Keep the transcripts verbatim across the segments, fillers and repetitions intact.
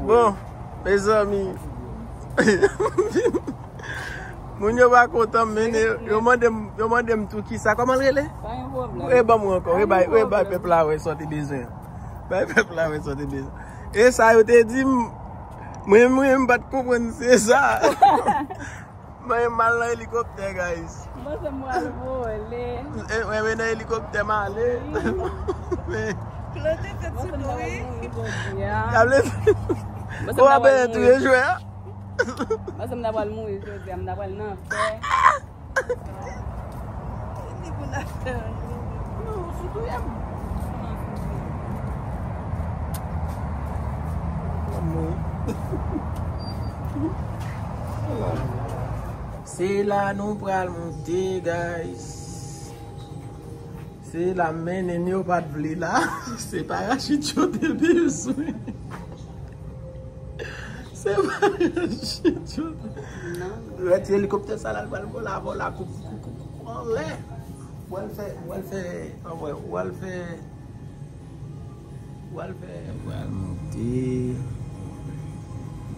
Bon, mezanmi. Moun yo pa kontan, men yo mande m, yo mande m tou kisa. Kòman l rele? Pa gen pwoblèm. Rebay mwen ankò, rebay, rebay pèp la wè sa w te bezwen. Bay pèp la wè sa w te bezwen. E sa yo te di m, mwen, mwen, m pa t konprann se sa. Mwen, m al nan elikoptè, guys. M panse m pral vole. E, mwen, mwen nan elikoptè, m ale. Men Claude te fè ti kouri. Y ap leve. Kou a bèlè touye jwè a. M panse m ta pral mouri jodi a, m ta pral nan anfè. Li pou n ap fè anyen. Non, sou touye m. Se la nou pral monte, guys. Se la m mennen n, yo pa t vle la. Se parachit yo te bezwen. Se parachit yo te. Lè ti elikoptè sa la, l pral vole, vole, koup, koup, koup, koup anlè. Ou al fè, ou al fè, anmwey, ou al fè, ou al fè, ou al monte.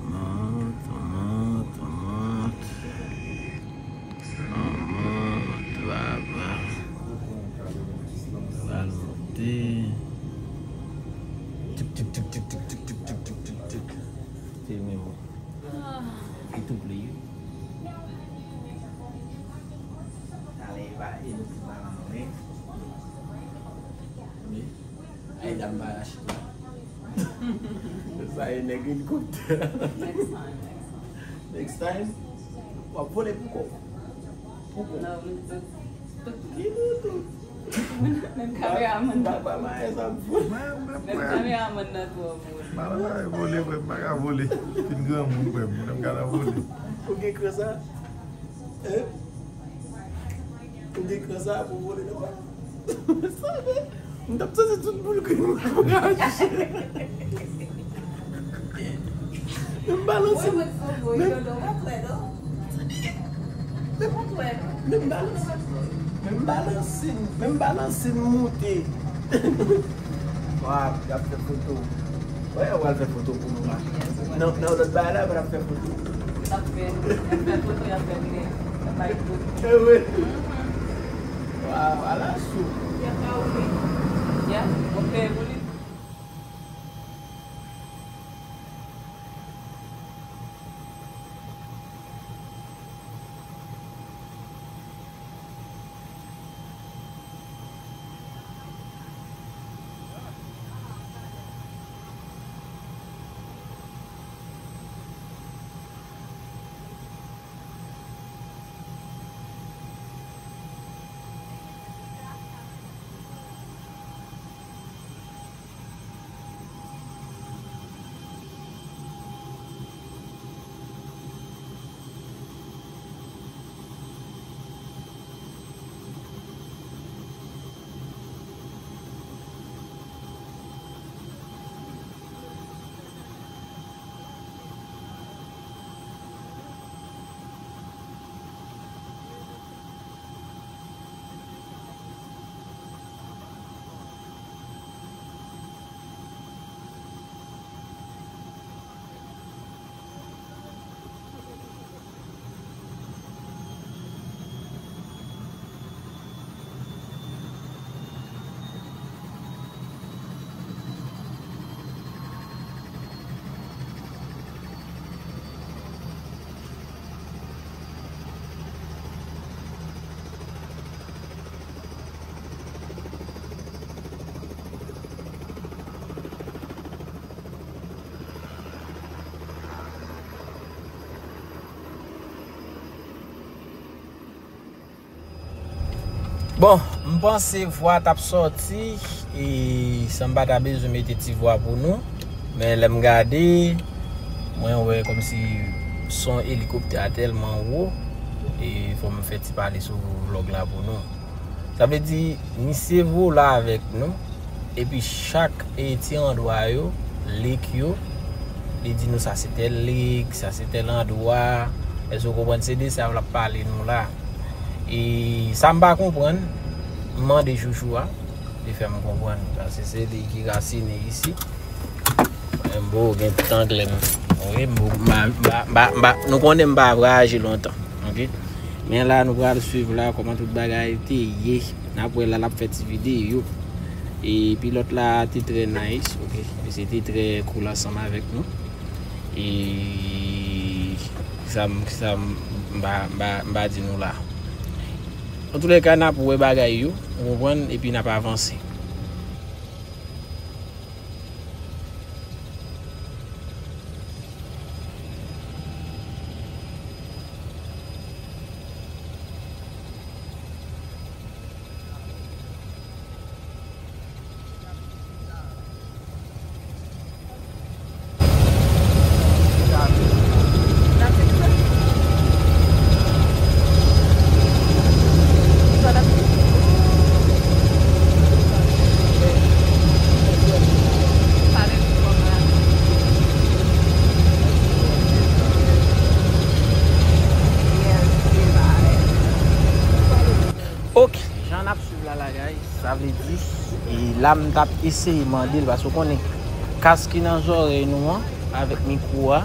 Mont, mont, mont. Mont, papa. Ou al monte. Tik, tik, tik. Filme mwen. Li tou pli. Talè e pa, e nou tou pa nan mwen. Men, ay dam parachit la. Sa e nèg elikoptè. Next time, next time. Next time, w ap vole pou kò w. Pou kò w. Non, men tout, tout. Ki nou tout? Menm kameramann nan. Papa Maes ap vole. Menm kameramann nan twò vole. Papa Maes vole, frè m pa ka vole. Fin granmoun, frè m, mwen menm ka nan vole. Ou gen kran sa? Hein? Ou gen kran sa pou vole nan pa? M t ap santi tout boul kwi m rache. Men m balanse. Men, men m balanse. Men m balanse. Men m balanse m moute. Wa, y ap fè foto. Wè, w al fè foto pou nou la. Nan, nan lòt bagay la, y ap fè foto. Y ap fè, y ap fè foto, y ap fè vlè. Y ap bay foto. E wi. Wa, ala sou. Y ap pa woule. Ya, w ap fè woule. Bon, m panse vwa t ap sòti, e san m pa ta bezwen mete ti vwa pou nou. Men lè m gade, mwen wè kòmsi son elikoptè a tèlman wo, e fò m fè ti pale sou vlòg la pou nou. Sa vle di, misye vole avèk nou, epi chak, e, ti andwa yo, lik yo, li di nou sa se tèl lik, sa se tèl andwa. Èske w konprann? Se de sa l ap pale nou la. E sa m pa konprann, m mande chouchou a, li fè m konprann. Paske se li ki rasine isi. Mbo gen tout anglè m. Wi, mbo, m pa, m pa, m pa, m pa, nou konnen m pa vwayaje lontan. Ok? Men la, nou pral swiv la, kòman tout bagay te ye. N ap wè la, l ap fè ti videyo. E pilòt la te trè nice, ok? Misye te trè cool ansanm avèk nou. E sa m, sa m, m pa, m pa, m pa di nou la. Antoulèka, n ap wè bagay yo, ou konprann, epi n ap avanse. Ok, jan n ap swiv la la, guys, sa vle di, e la m t ap eseye mande l, paske w konnen, kas ki nan zòrèy nou an, avèk mikwo a,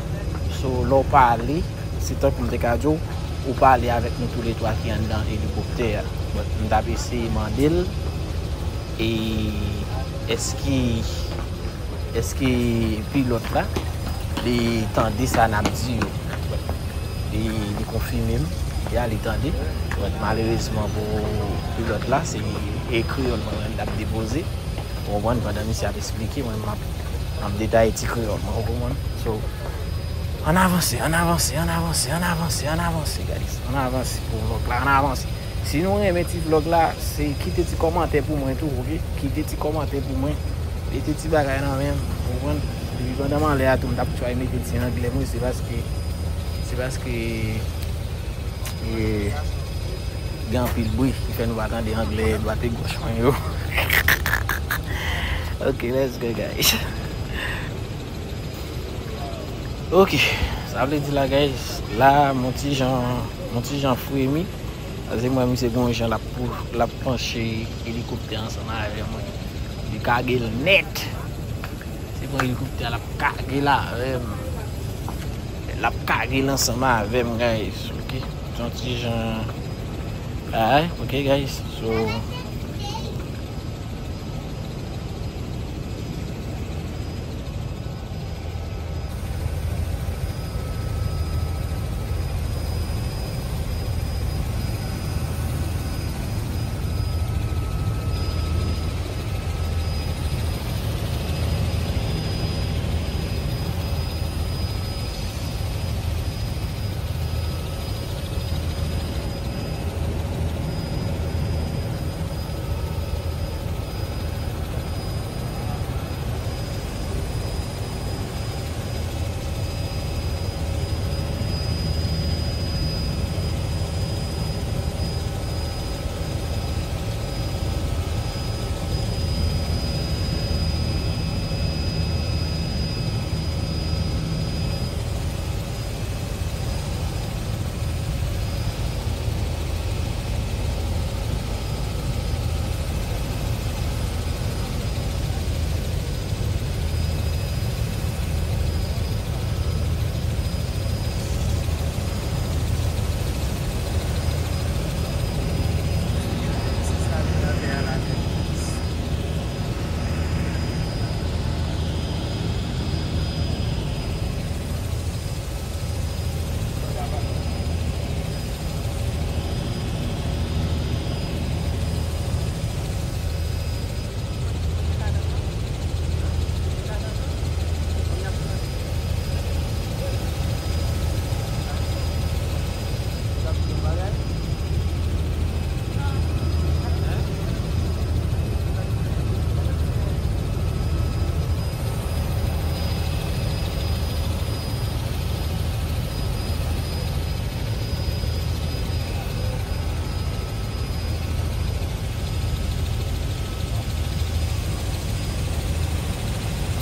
so, lè w pale, se tankou m te ka di w, ou pale avèk nou toulètwa ki anndan elikoptè a. But, m t ap eseye mande l, e èske, èske pilòt la, li tande sa n ap di yo? Li, li konfime m, ya, li tande. But, malerezman pou pilòt la, se e kreyòl mwen menm t ap depoze. Ou konprann? Pandan misye ap esplike, mwen, m ap, m ap detaye ti kreyòl mwen, ou konprann? So, ann avanse, ann avanse, ann avanse, ann avanse, ann avanse, guys. Ann avanse pou vlòg la, ann avanse. Si nou renmen ti vlòg la, se kite ti kòmantè pou mwen tou, ok? Kite ti kòmantè pou mwen. Mete ti bagay nan men m, ou konprann? Depi pandan m anlè a tou, m t ap try mete ti anglè mwen, se paske, se paske, e, gen anpil bri ki fè nou pa tande anglè dwat e gòch mwen yo. Ok, let's go, guys. Ok, sa vle di la, guys, la, m on ti jan, m on ti jan fremi. Paske m wè misye gon jan l ap pou, l ap panche elikoptè ansanm avè mwen. Li kage l nèt. Se pran elikoptè a, l ap kage l avè m. L ap kage l ansanm avè m, guys. Ok? Se on ti jan. Alright, ok, guys. So,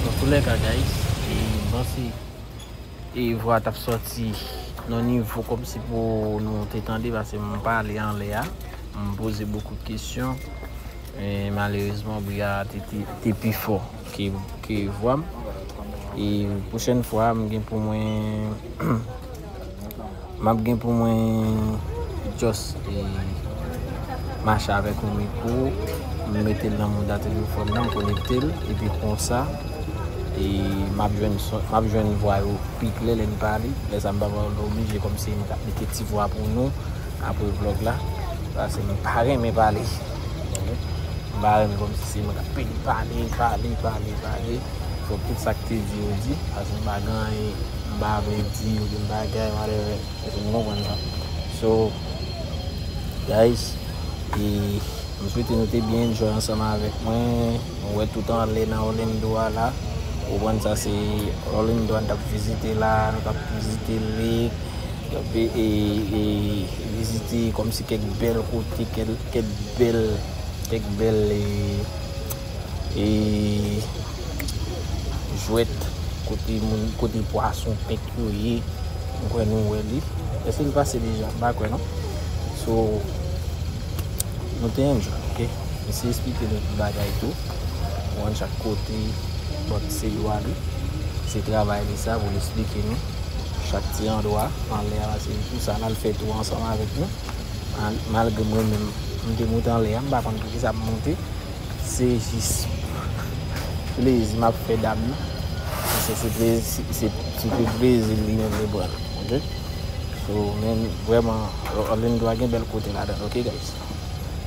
Antoulèka, guys, e m panse e vwa t ap sòti nan nivo kòmsi pou nou te tande, paske m pale anlè a, m poze bokou de kesyon, e malerezman, bri a te, te, te pi fò ke, ke vwa m. E pwochèn fwa, m gen pou mwen, m ap gen pou mwen just e, mache avèk yon mikwo, m mete l nan mouda telefòn nan, m konekte l, epi konsa, e m ap jwenn son, m ap jwenn vwa yo pi klè lè m pale. Lè sa a, m pa pral oblije kòmsi m ka mete ti vwa pou nou apre vlòg la. Paske m pa renmen pale. M pa renmen kòmsi se mwen k ap pede pale, pale, pale, pale. Fòk tout sa k te di yo di. Paske m pa gen anyen m pa vle di oubyen bagay, whatever. Èske nou konprann sa? So, guys, e m swete nou te byen enjoy ansanm avèk mwen. Nou wè tout anlè nan Orlando a la. Ou konprann sa, se Orlando a n t ap vizite la, nou t ap vizite lake, e, e, e vizite kòmsi kèk bèl kote, kèk, kèk bèl, kèk bèl e, e jwèt kote moun, kote pwason pink yo ye. M kwè nou wè li. Èske l pase deja? M pa kwè non. So, nou te enjoy, ok? Misye esplike nou tout bagay tou. Ou konn chak kote, but se lwa li. Se travay li sa pou l esplike nou chak ti andwa anlè a, se pou sa l al fè tou ansanm avèk nou. Mal-, malgre mwen menm, m te moute anlè a, m pa konn poukisa m moute. Se jis plezi m ap fè dam nan. Se, se plezi, se, se pou plezi li menm li pran l, ok? So, men vrèman, Orlando a gen bèl kote ladan l, ok, guys?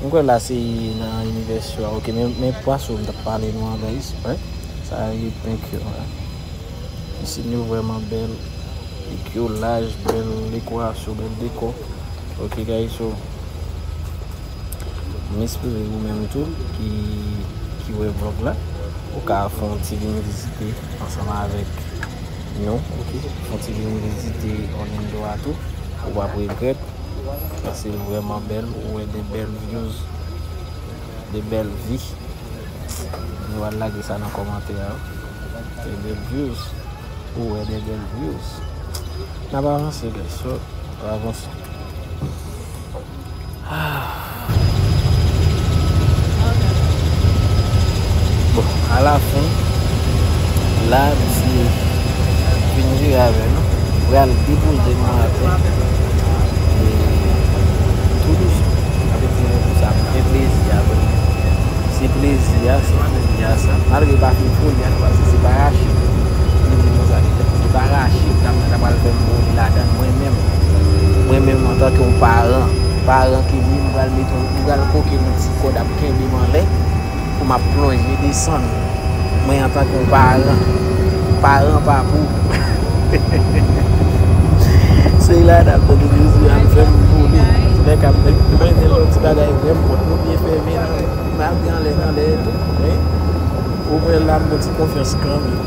M kwè la se nan inivèsite a, ok, men, men pwason m t ap pale nou an, guys, right? Sa e pink yo, right? Pisin yo vrèman bèl, pink yo laj, bèl dekorasyon, bèl dekò. Ok, guys, so, m espere ou menm tou ki, ki wè vlòg la, ou ka fè yon ti vin vizite ansanm avèk nou, ok? Fè yon ti vin vizite Orlando a tou, ou p ap regrèt, paske l vrèman bèl, ou wè de bèl views, de bèl vi. Nou al lage sa nan kòmantè a, de bèl views. Ou wè de bèl views. N ap avanse, guys. So, n ap avanse. Ah. Bon, alafen, la, misye vin jere avè nou. Pral depoze nou apre. E tou dousman. Sa vle di nou konsa, m gen plezi avè nou. Se plezi a, se foli a sa. Malgre pa fin foli a, paske se parachit. Li di nou sa, se parachit, dam nan ta pral fè m vole ladan l, mwen menm. Mwen menm, antanke yon paran, paran ke li, m pral mete, m pral koke yon ti kòd ap kenbe m anlè pou m ap plonje desann. Mwen, antanke yon paran, paran pa pou. Se la, dam nan, li di, "Al fè m vole." Ti nèg ap mwen, mwen, gen lòt ti bagay vrèman, nou byen fèmen, m al gen anlè, anlè tou, men, ou mwen la, m gen ti konfyans kanmenm.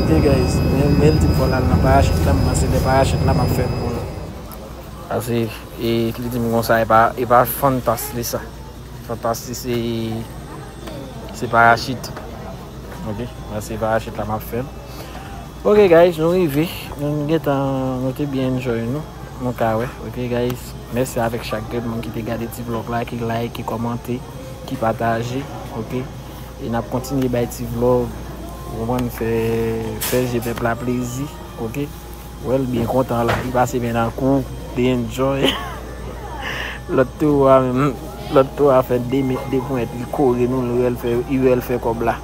Ok, guys, men, men l di m fò l al nan parachit la, m panse de parachit la, m ap fè l pou nou. Paske, e, li di m konsa, e pa, e pa fantas li sa. Fantas li se, se parachit. Ok, mwen se parachit la m ap fè l. Ok, guys, nou rive. Nou gentan, nou te byen enjoy nou. Nou ka wè. Ok, guys, mèsi avèk chak grenn moun ki te gade ti vlòg la, ki like, ki kòmante, ki pataje. Ok, e n ap kontinye bay ti vlòg. Ou konprann, fè, fè je pèp la plezi. Ok. Wè l byen kontan la, li pase men nan kou, li enjoy. Lòt towo a menm, lòt towo a fè de mèt de pwent, li kore nou, li wè l fè, li wè l fè kòb la.